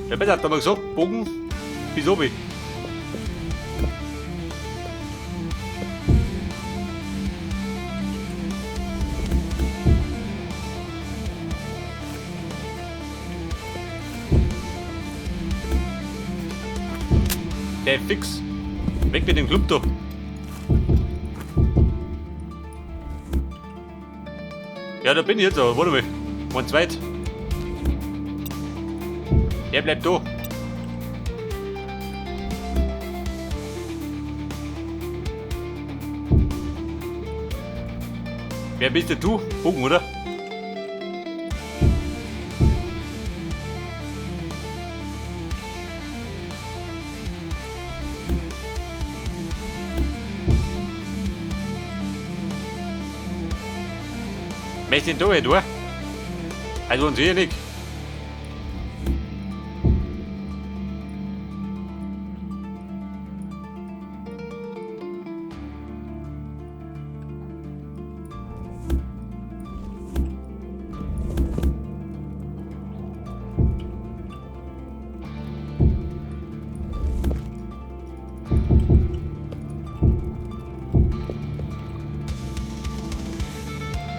Ja, besser hat er mal gesagt, Bogen bis oben. Der fix. Weg mit dem Club da. Ja, da bin ich jetzt, aber warte mal. One zweit. Der bleibt da. Wer bist denn du? Bogen, oder? Möchtest du da, oder? Also uns hier nicht.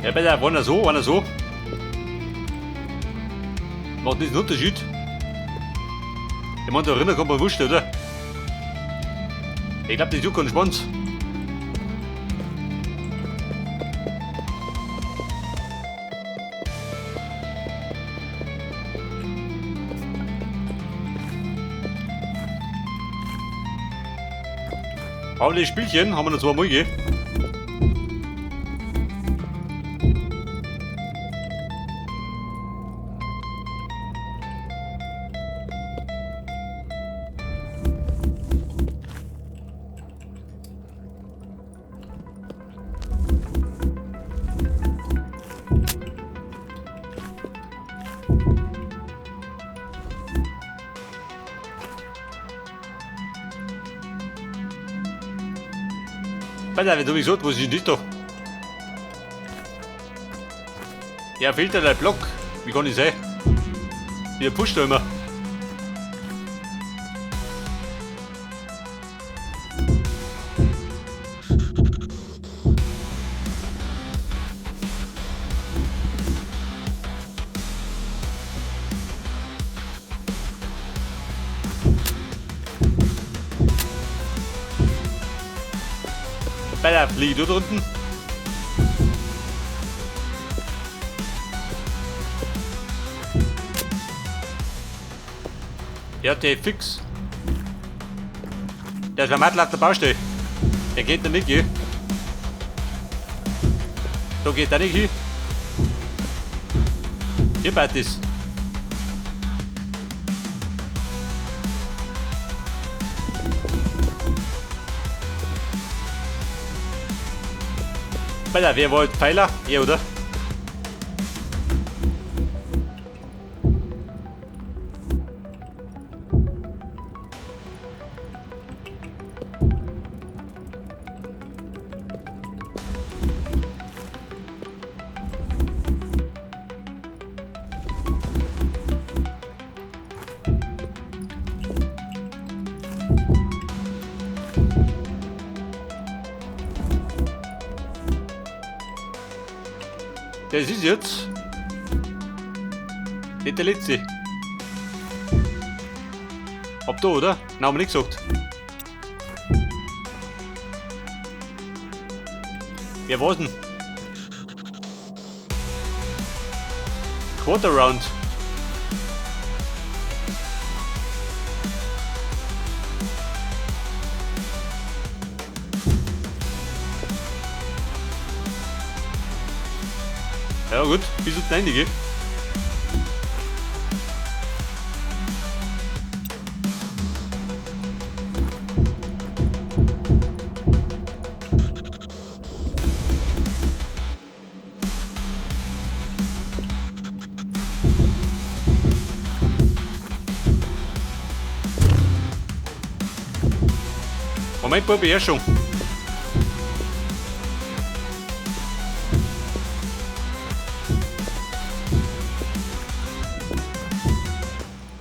Ja, besser, einer so, einer so. Macht nicht einen Unterschied. Ich meine, da drinnen kommt man wurscht, oder? Ich glaube, das ist kein Schwanz. Aber das Spielchen haben wir noch zweimal gegeben. Pass auf, jetzt hab ich gesagt, was ist denn das da? Ja, fehlt da der Block. Wie kann ich sein? Der pusht da immer. Pass auf, lieg ich da drunten? Ja, der ist fix. Der ist am Mattel auf der Baustelle. Der geht da nicht hin. Da geht er nicht hin. Hier bald ist. Alter, wer wollte Pfeiler? Er, oder? Das ist jetzt nicht der letzte. Ab da, oder? Nein, haben wir nicht gesagt. Wer war's denn? Quarter Round. Ja gut, bis unten rein, gell? Moment, Bub, Beherrschung.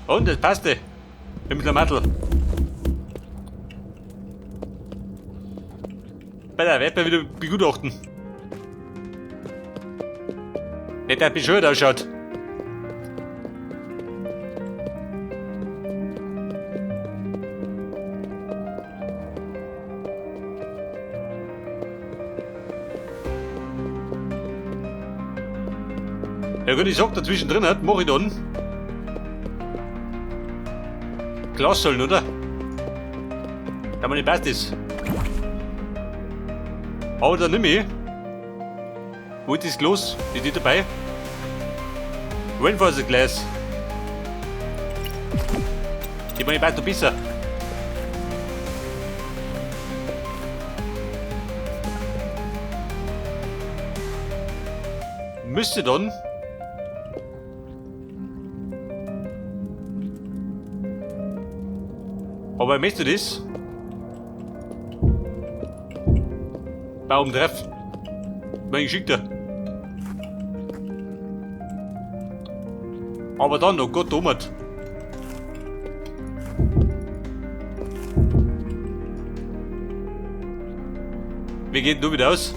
Und das passte. Im Klamattel. Bei der Wette wieder begutachten. Nicht, dass bescheuert ausschaut. Ja gut, ich sag dazwischen drin hat, mach ich dann. Glassäulen, oder? Da man nicht passt ist. Aber dann nimm ich. Wo ist das Glas? Ist die dabei? Reinforced Glass. Die meine passt noch besser. Müsste dann. Aber möchtest du das? Baumtreff. Mein Geschickter. Aber dann, oh Gott, Thomas. Wie geht denn du wieder aus?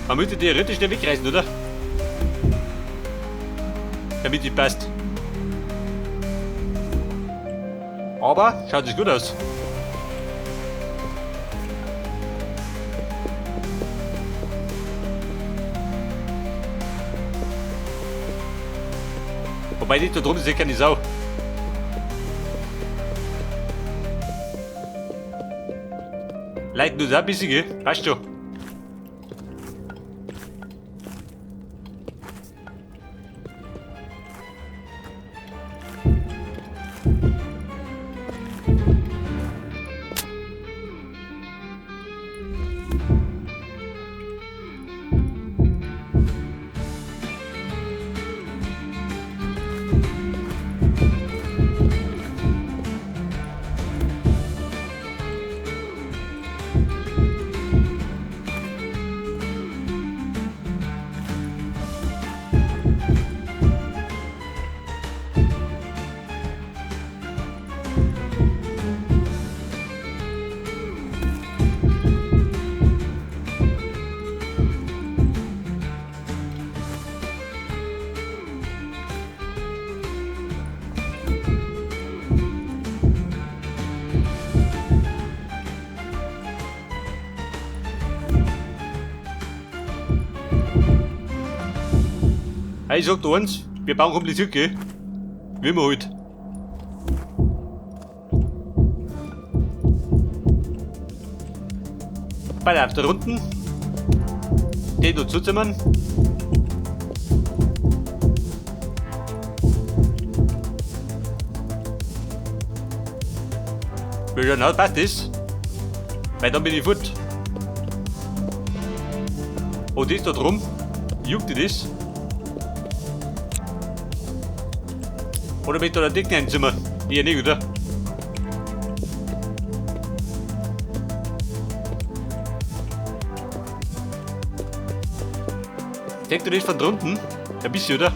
Man müsste theoretisch den wegreißen, oder? Damit die passt. Aber schaut sich gut aus. Wobei die da drunter ist ja keine Sau. Leid nur da ein bisschen, gell? Passt schon. Ich sag dir eins, wir bauen kompliziert, gell? Wie immer halt. Bei der Runden. Den da zuzimmern. Wie schon aus, passt das? Weil dann bin ich fort. Und das da drum, juckt dich das? Oder mit der Decke einzimmern? Eher nicht, oder? Deckt du das von drunten? Ein bisschen, oder?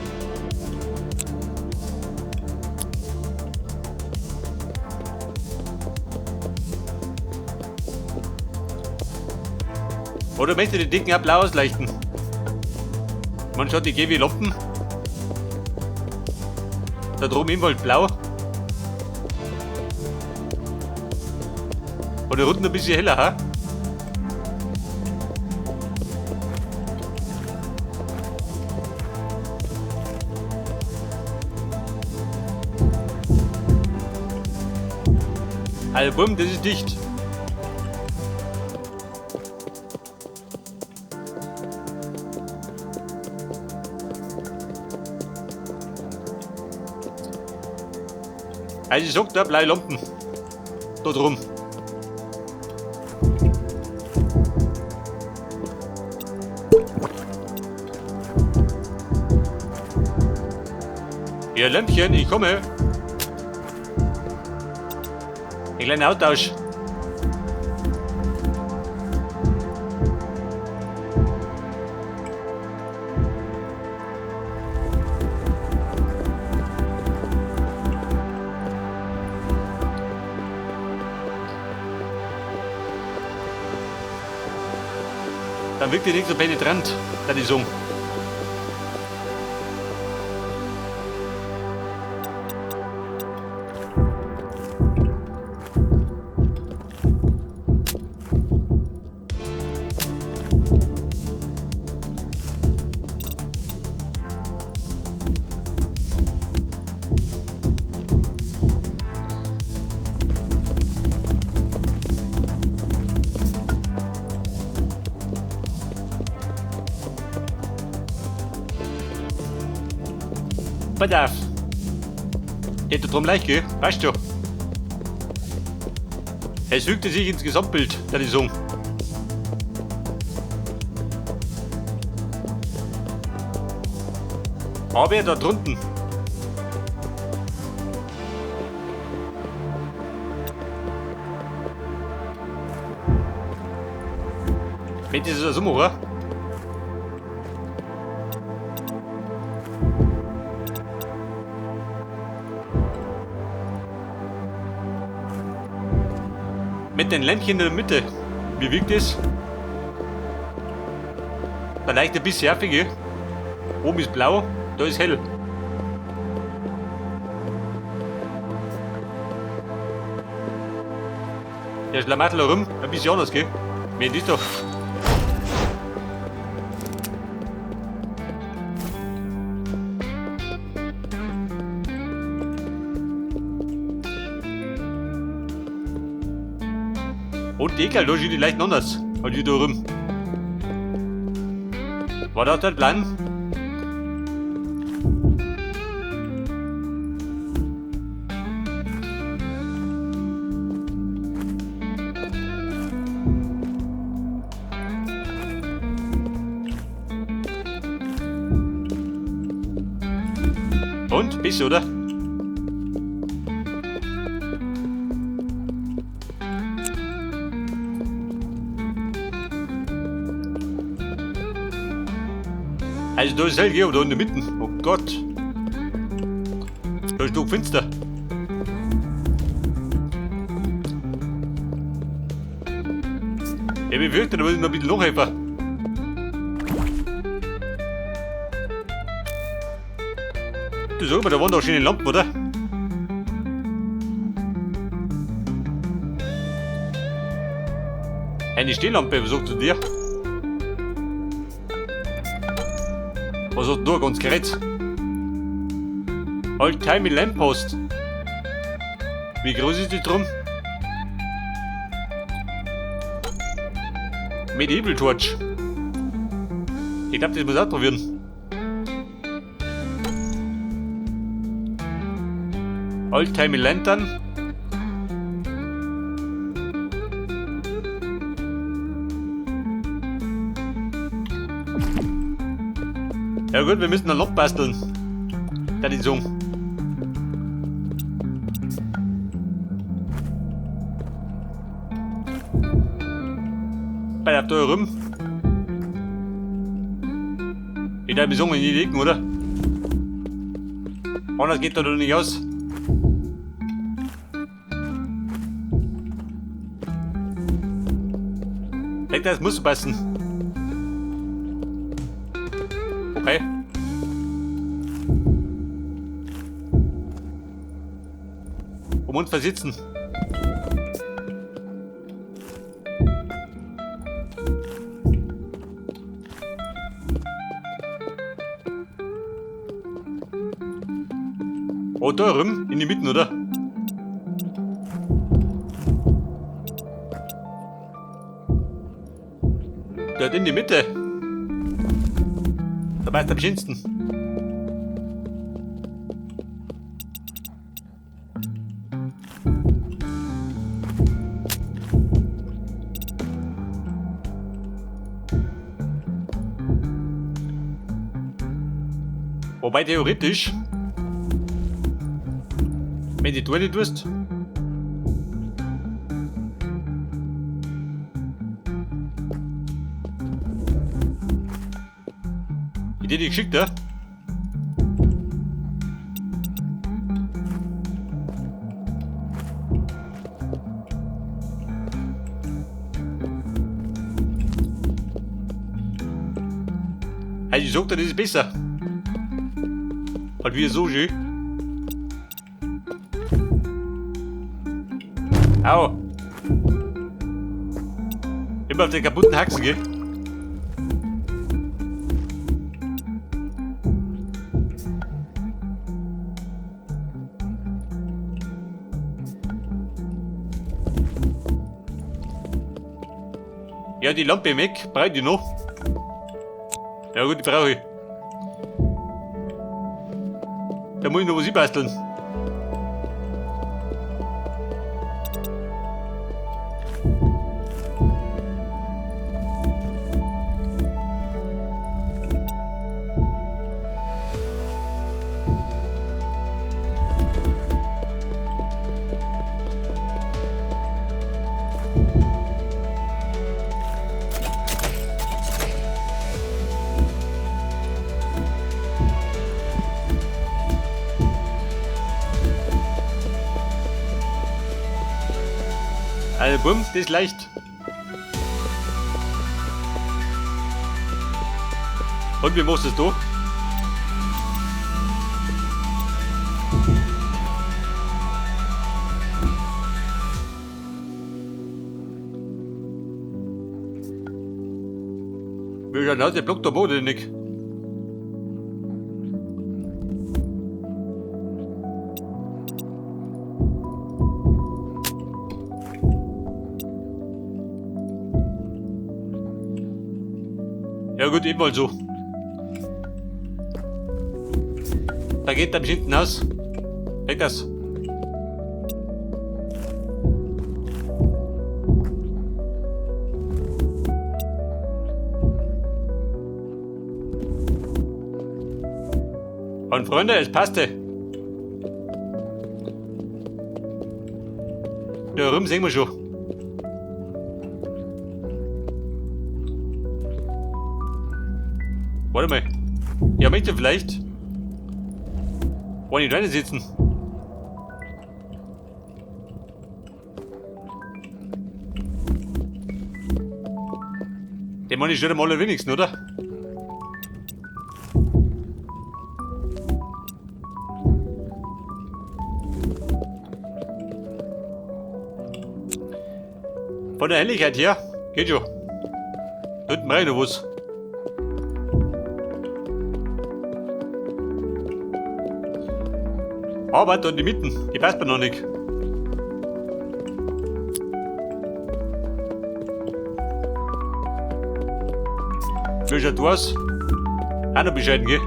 Oder möchtest du die Decken auch blau ausleuchten? Man schaut die GW Lampen. Da drüben im Wald blau. Oder unten ein bisschen heller, ha? Also bumm, das ist dicht. Also ich sag da, blaue Lampen. Da drum. Ja, Lämpchen, ich komme. Ein kleiner Austausch. Dann wirkt die nicht so penetrant, da die Song. Pass auf. Geht da drum leicht, gell? Weißt du. Es fügte sich ins Gesamtbild, der die Song. Aber da drunten. Mit dieser Summe, oder? Mit den Lämpchen in der Mitte. Wie wirkt das? Vielleicht ein bisschen nervig. Oben ist blau, da ist hell. Der Schlamassel rum, ein bisschen anders, gell? Mir ist doch. Und die Ekel, da steht die leicht anders. Und die da rum. War das der Plan? Und? Bist du, oder? Also da ist hell, gell, da in der Mitte. Oh Gott. Da ist doch finster. Ja, wie wirkt, da muss ich noch ein bisschen nachhelfen. Du sag mal, da waren doch schöne Lampen, oder? Eine Stehlampe, was sagst du dir? Was hast du da ganz gerät? Oldtimey Lamppost. Wie groß ist die drum? Medieval Torch. Ich glaub, das muss ich auch probieren. Oldtimey Lantern. Ja gut, wir müssen ein Loch basteln. Da die Song. Bei der da rum. Ich darf die Song in die Ecken, oder? Anders geht da doch nicht aus. Das muss passen. Okay. Um uns versitzen. Oh, da rum, in die Mitte, oder? Dort in die Mitte. Da passt am schönsten. Wobei theoretisch, wenn die Tour nicht tust, Die geschickter. Also ich sag, das ist besser. Halt wie so schön. Au. Immer auf den kaputten Haxen, gell? Ja, die Lampe weg, brauche ich noch. Ja gut, die brauche ich. Da muss ich noch was einbasteln. Also bumm, das ist leicht. Und wie machst du das da? Wie schaut denn aus, der Block da oder nicht? Ja gut, eben mal so. Da geht dann hinten aus. Weg das. Und Freunde, es passte. Da rum sehen wir schon. Warte mal. Ja, möchte vielleicht. Wollen die drinnen sitzen? Den meine ich schon am allerwenigsten, oder? Von der Helligkeit her, geht schon. Hinten rein noch was. Aber da in die Mitten, die passt mir noch nicht. Wie schaut das? Auch noch bescheiden, gell?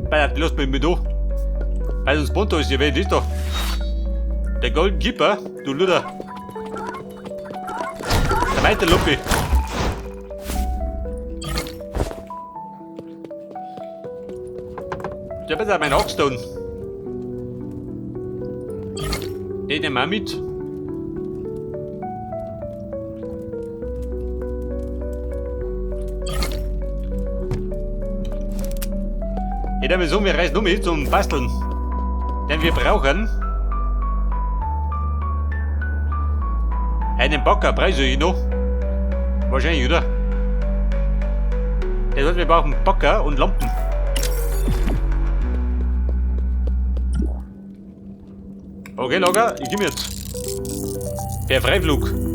Bei der lass mich mit da. Weil uns Bonto ist die Welt, ist doch. Der Golden Keeper, du Luder. Der weite Luppe. Ich hab jetzt auch meinen Oxstone. Den nehmen wir auch mit. Ich würde sagen, wir reisen um mit zum Basteln. Denn wir brauchen einen Bagger, brauche ich noch. Wahrscheinlich, oder? Das heißt, wir brauchen Bagger und Lampen. Okay, Lager, ich komm jetzt. Per Freiflug.